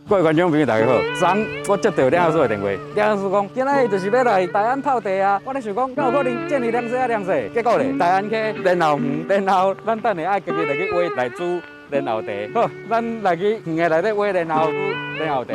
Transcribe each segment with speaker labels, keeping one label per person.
Speaker 1: 各位觀眾朋友，大家好。昨昏我接到廖老師的電話，廖老師講，今仔日就是欲來大安泡茶啊。我咧想講，敢有可能這爾涼勢啊涼勢？結果咧，大安溪蓮藕園，然後咱等下愛家己來去挖來煮蓮藕茶。好，咱來去園的內底挖蓮藕，煮蓮藕茶。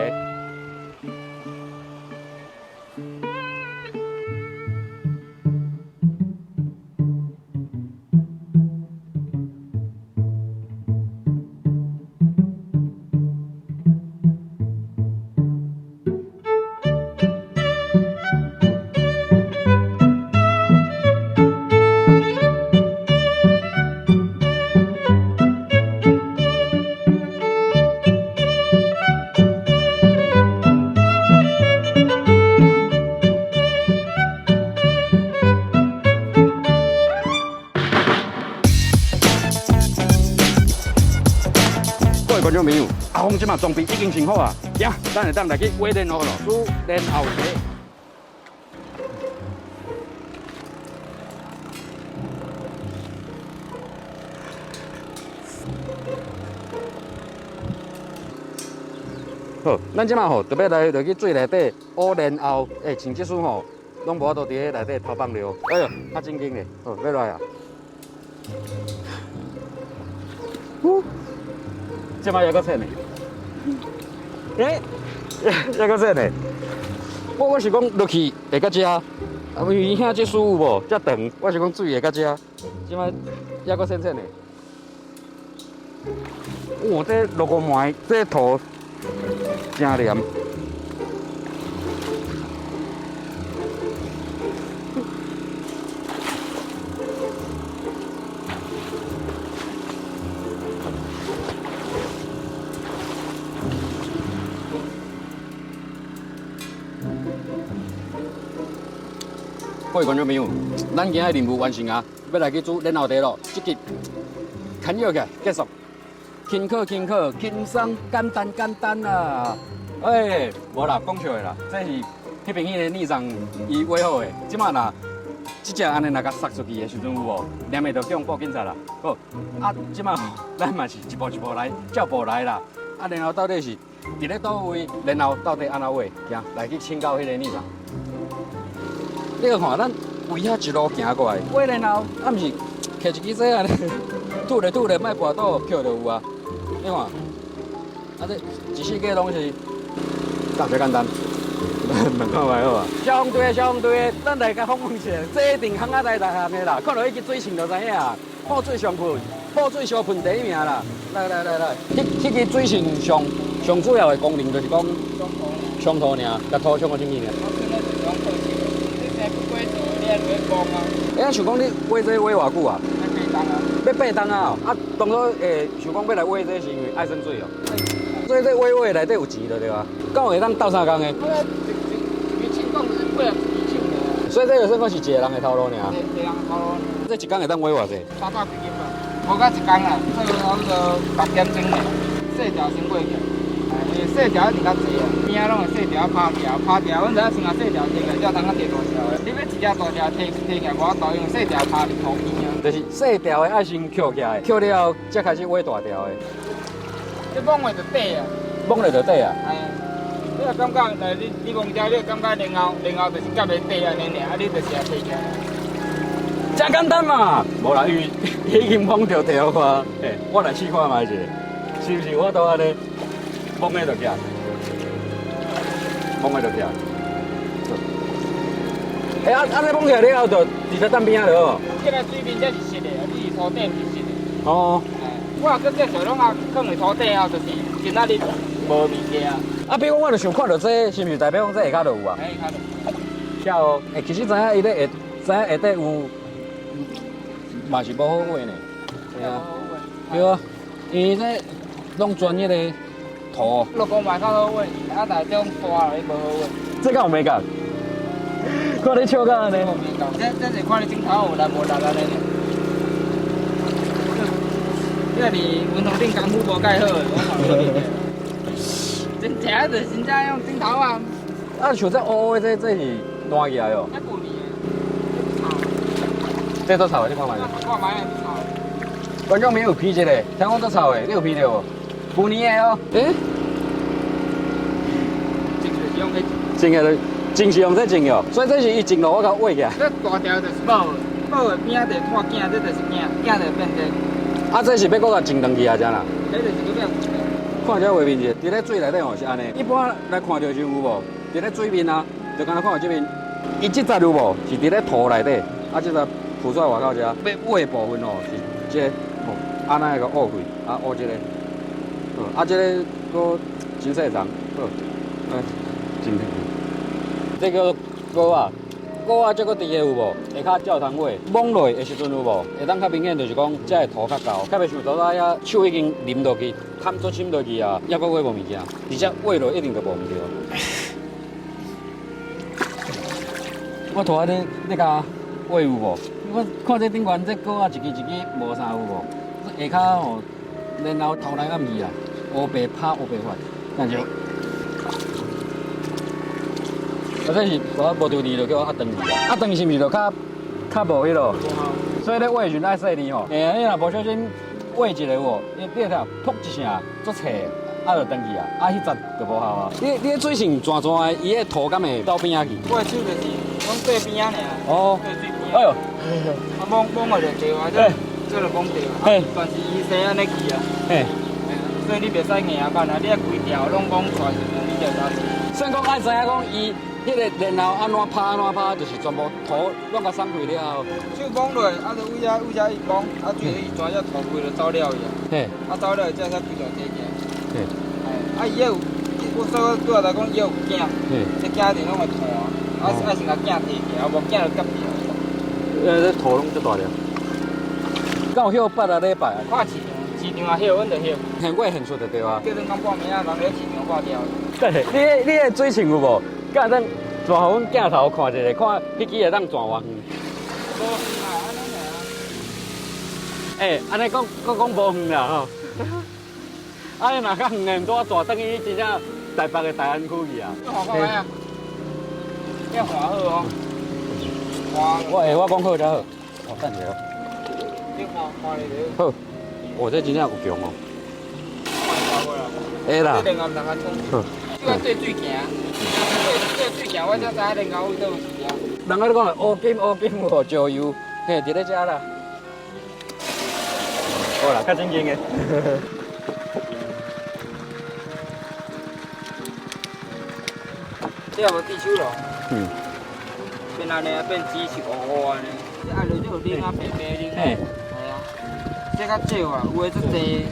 Speaker 1: 各位觀眾朋友，阿峰這馬裝備已經穿好啊，行，咱會當來去挖蓮藕咯，煮蓮藕茶。好，咱這馬吼，就欲來落去水內底挖蓮藕。欸，像這束吼，攏無法度佇咧內底偷放尿。哎喲，較正經咧，好，欲來啊！呼，這馬猶閣淺呢。欸，猶閣淺呢。我是講落去會到遮，啊，因為遐這束有無？遮長，我是講水會到遮，這馬猶閣淺淺的。哇，這落雨糜，這土真黏。各位觀眾朋友，咱今仔任務完成啊，欲來去煮蓮藕茶咯。這集牽搖起來，結束。輕巧輕巧，輕鬆簡單簡單啊！欸，無啦，講笑的啦，這是彼邊彼个里長伊畫好的。這馬若這隻按呢若共殺出去的時陣有無？連袂著叫人報警察啦。好，啊，這馬咱嘛是一步一步來，照步來啦。啊，然後到底是佇咧佗位，然後到底按怎畫？行，來去請教彼个里長。你看，咱圍遐一路行過來，畫然後啊，毋是摕一支這按呢，吐咧吐咧，莫跋倒，捡就有啊。你看，啊這一世界攏是，敢有遮簡單？問看覓好啊。消防隊的，消防隊的，咱來共訪問一下，這一定巷仔內內行的啦，看著彼支水槍就知影，潑水上噴，潑水相噴第一名啦。來來來來，彼支水槍上上主要的功能就是講沖土爾，共土沖個清氣爾。欸，啊，想講你畫這畫偌久啊？欲八冬啊！啊，當初會想講欲來畫這是因為愛耍水哦。所以這畫畫內底有錢就對啊。敢有會當鬥相共的？所以這就算講是一個人的頭路爾。
Speaker 2: 一個人的頭路。
Speaker 1: 這一工會當畫偌濟？300
Speaker 2: 幾斤吧，無到一工啦，做差不多10點鐘爾，細條先過去。因為細條一定較濟啊，邊仔攏會細條拍條，拍條，阮知影先共細條提起來，才通較提大條的。你欲一隻大條提提起來無法度，因為細條拍佇土邊啊。
Speaker 1: 就是細條的愛先抾起來，抾了後才開始畫大條的。
Speaker 2: 你摸袂就短啊！
Speaker 1: 摸袂就短啊！
Speaker 2: 嘿，你若感覺來你摸這，你會感覺然後然後就是夾袂短按呢爾，啊你就是會提起來。
Speaker 1: 真簡單嘛！無啦，因為已經摸著提予看，欸，我來試看覓者，是毋是？我都按呢摸的就起來，摸的就起來。欸，啊啊！你摸起來了後，就直接當邊仔就好。
Speaker 2: 這個水面這是濕的，你是土底毋是濕的。
Speaker 1: 哦。
Speaker 2: 我閣繼續攏啊，囥佇土底後，就是今仔日無物件。
Speaker 1: 啊，比如講，我就想看著這，是毋是代表講這下跤就有啊？
Speaker 2: 下跤就有。
Speaker 1: 曉哦，欸，其實知影伊咧下，知影下底有，嘛是無好畫呢。對啊。對啊，伊這攏專業的土。
Speaker 2: 落雨嘛較好畫，啊，但是這種沙落去無好畫。
Speaker 1: 這敢有美感？看你笑甲按呢。
Speaker 2: 無美感，這是看你鏡頭有力無力按呢爾。這是雲頭頂功夫無蓋好的，我看你。真正就是真正用鏡頭啊。
Speaker 1: 啊，像這烏烏的這是爛起來哦。
Speaker 2: 這舊年的，
Speaker 1: 這足臭的，你看覓。
Speaker 2: 看覓臭。
Speaker 1: 觀眾朋友有闻一下，聽講足臭的，你有闻著無？舊年的哦。欸？真个真是用这种哦，所以这是伊种落我共挖起来。
Speaker 2: 这大条就是母的，母的边仔就拖囝，这就是囝，囝就变这。
Speaker 1: 啊，这是欲阁共种转去啊，遮啦。
Speaker 2: 这就是阁变。
Speaker 1: 看这画面者，伫咧水内底吼是按呢，一般来看著是有无？伫咧水面啊，就敢若看著这边，伊这节有无？是伫咧土内底，啊，这节浮出来外口遮，欲挖的部分吼是这个，吼，按呢个挖开，啊，挖这个，好，啊，这个阁真细丛，好，哎，真这个膏仔，膏仔这个甜的有无？下跤照通挖，摸落的时阵有无？会当较明显就是讲，这个土较厚，较袂像倒来遐手已经淋落去，坎足深落去啊，抑阁挖无物件，而且挖落一定就无毋著。我涂仔咧共挖有无？我看这顶悬这膏仔一支一支无啥有无？下跤吼，然后头来暗去啊，乌白拍乌白发，但是。啊，这是我无丢泥就叫我压断去啊，压断是毋是就较较无彼落？所以咧挖的时阵爱细腻吼，欸，你若无小心挖一个有无？伊你听，噗一声，足脆，啊就断去啊，啊彼节就无效啊。你彼水性泉泉的，伊彼土敢会到边仔去？
Speaker 2: 我的手就是拢对边仔尔。
Speaker 1: 哦。
Speaker 2: 对水边。
Speaker 1: 哎哟。
Speaker 2: 啊，摸摸落就对啊，这这就摸著啊。但是伊生按呢去啊。所以你袂使硬挽啊，你啊规条拢摸出来时阵，你就知影。
Speaker 1: 算讲爱知影讲伊。彼个然后按怎拍按怎拍，就是全部土拢共送开了后。
Speaker 2: 手摸落，啊，就位遐位遐一摸，啊，水伊全只土开就走了去啊。啊，走了才才规条提起来。哎，啊，伊有，我所以拄仔来讲，伊有囝。这囝就拢会弹，啊，爱先共囝提起来，无囝就夹掉。
Speaker 1: 这土拢足大粒。敢有歇八啊礼拜啊？
Speaker 2: 看市场，市场也歇，阮就歇。
Speaker 1: 现过现出就对啊。
Speaker 2: 叫恁讲半暝啊，人咧市场挂掉。
Speaker 1: 对，你彼水情有无？敢会当转予阮镜头看一下，看彼支会当转偌远？
Speaker 2: 无远啦，按呢尔。
Speaker 1: 欸，按呢讲，阁讲无远啦吼。啊，你若较远的，毋拄仔转转去真正台北的大安区去啊。
Speaker 2: 你看看觅啊？你看好哦。
Speaker 1: 我会，我讲好才好。哦，等下哦。
Speaker 2: 你看看咧。
Speaker 1: 好，哦，这真正有强哦。会啦。
Speaker 2: 这两个毋通较冲。这个对水行，对对水行，我才知影莲藕位佗有一条。
Speaker 1: 人家咧讲乌金乌金有石油，嘿，伫咧遮啦。好啦，较正经的。
Speaker 2: 这无地手咯。变按呢，变紫色乌乌按呢。这爱落这有冷啊，白白冷。系啊。这较少啊，有的足济。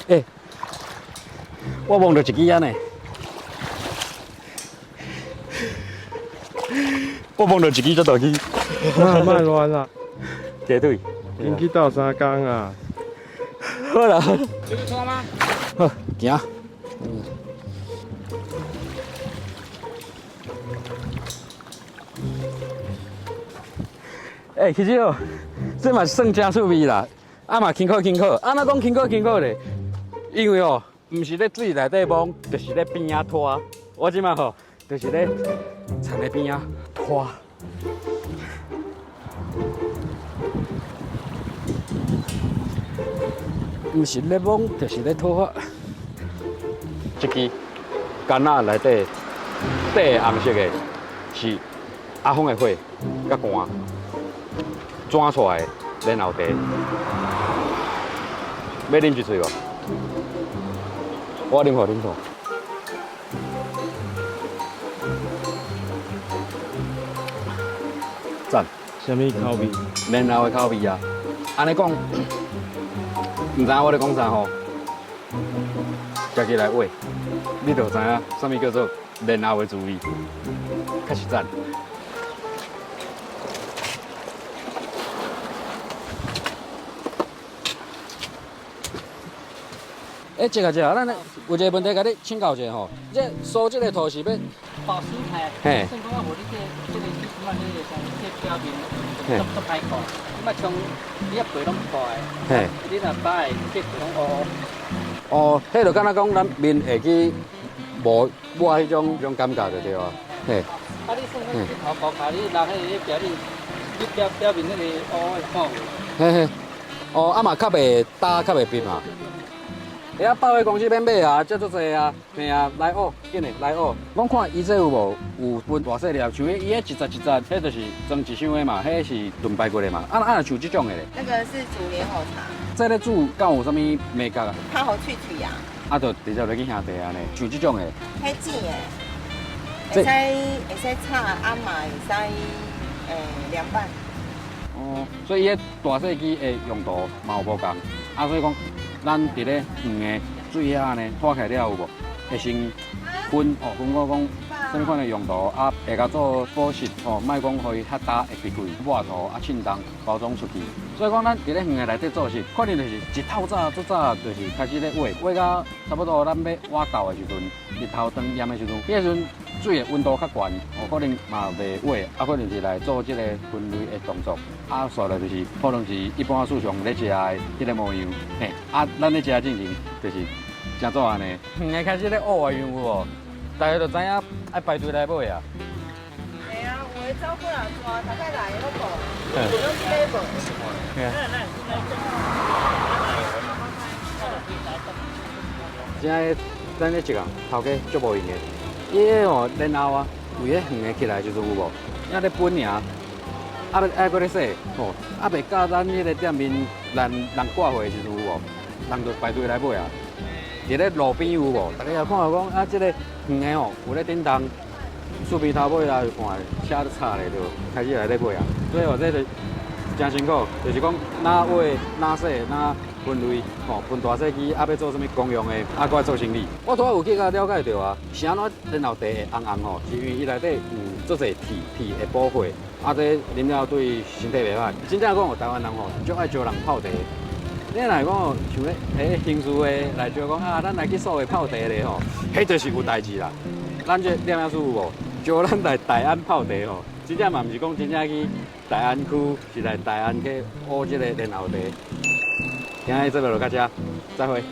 Speaker 1: 欸，我摸著一支按呢，我摸著一支遮大支。
Speaker 3: 莫乱啦。
Speaker 1: 鸡腿。
Speaker 3: 已去斗三工啊。
Speaker 1: 好啦。
Speaker 2: 你去拖吗？
Speaker 1: 好，行。欸，其实哦，这嘛算真趣味啦，啊嘛轻巧轻巧，啊怎讲轻巧轻巧咧？因为哦，毋是咧水内底摸，就是咧边仔拖。我这马吼，就是咧田的边仔拖。毋是咧摸，就是咧拖。这支柑仔内底底红色的，是阿峰的火佮汗转出来的莲藕茶。欲啉一喙无？我啉予恁看。赞。
Speaker 3: 啥物口味？
Speaker 1: 莲藕的口味啊！按呢讲，毋知影我咧讲啥吼。家己来画，你就知影啥物叫做莲藕的滋味，确实赞。欸，这个这个，咱有一个问题，共你请教一下吼。这收这个土是欲
Speaker 4: 保湿嘿，算讲啊，无你这个最起码你会使这表面足足歹看。你若像你遐皮拢破的，你若摆这皮拢乌乌。
Speaker 1: 哦，彼就敢若讲咱面会去磨抹彼种感觉就对啊。嘿。
Speaker 4: 啊，你算讲这头涂骹，你人彼个表面，你表表面彼个乌乌看无？
Speaker 1: 嘿嘿。哦，啊嘛較袂焦，較袂爿嘛。欸啊，百貨公司免買啊，遮足濟啊，嘿啊，來學，緊的來學。我看伊這有無有分大細粒，像彼伊彼一節一節，彼就是裝一箱的嘛，彼是燉排骨的嘛。啊啊，若像這種的咧，
Speaker 5: 那個是煮蓮藕茶，
Speaker 1: 這咧煮敢有啥物眉角啊？
Speaker 5: 較好脆脆啊，
Speaker 1: 啊，就直接落去兄弟按呢，像這種的。
Speaker 5: 彼煎的，
Speaker 1: 這
Speaker 5: 會使炒，啊嘛會使涼拌。
Speaker 1: 哦，所以伊彼大細機的用途嘛有無仝，啊，所以講咱佇咧遠的水遐按呢拖起來了有無？會先分哦，分我講啥物款的用途，啊，會共做保濕吼，莫講予伊較焦會開開，抹塗啊，凊重包裝出去。所以講咱佇咧園的內底做事，可能就是一透早足早就是開始咧挖，挖到差不多咱欲倚晝的時陣，日頭當炎的時陣，彼個時陣水的溫度較懸，哦，可能嘛袂挖，啊，可能是來做這個分類的動作，啊，紲落就是可能是一般市場咧食的彼個模樣，嘿，啊，咱咧食的進前就是誠做按呢，園的開始咧挖的樣有無？大家就知影愛排隊來買啊。
Speaker 5: 嘿啊，有的走過來抓，大概來攏無，攏去買無。
Speaker 1: 嘿啊。這個咱咧一個頭家足無閒的，伊个吼，然後啊，為彼園的起來時陣有無？遐咧分爾，啊欲愛閣咧洗，吼，啊袂到咱彼個店面人人掛貨的時陣有無？人就排隊來買啊。佇咧路邊有無？大家也看著講啊，這個園的吼有咧叮當，樹邊頭尾啦，就看車咧插咧，就開始來咧買啊。所以話這就誠辛苦，就是講哪挖哪洗哪分類，吼，分大細機，啊，欲做啥物公用的，啊，閣愛做生理。我拄仔有去共了解著啊，是按怎蓮藕茶會紅紅吼？是因為伊內底有足濟鐵，鐵會補血，啊，這啉了對身體袂歹。真正講，台灣人吼，足愛招人泡茶。你若講像咧，彼興事的來招講啊，咱來去所謂泡茶咧吼，彼就是有代誌啦。咱這念書有無？招咱來大安泡茶吼，真正嘛毋是講真正去大安區，是來大安去學這個蓮藕茶。今仔日這節目就到這，再會。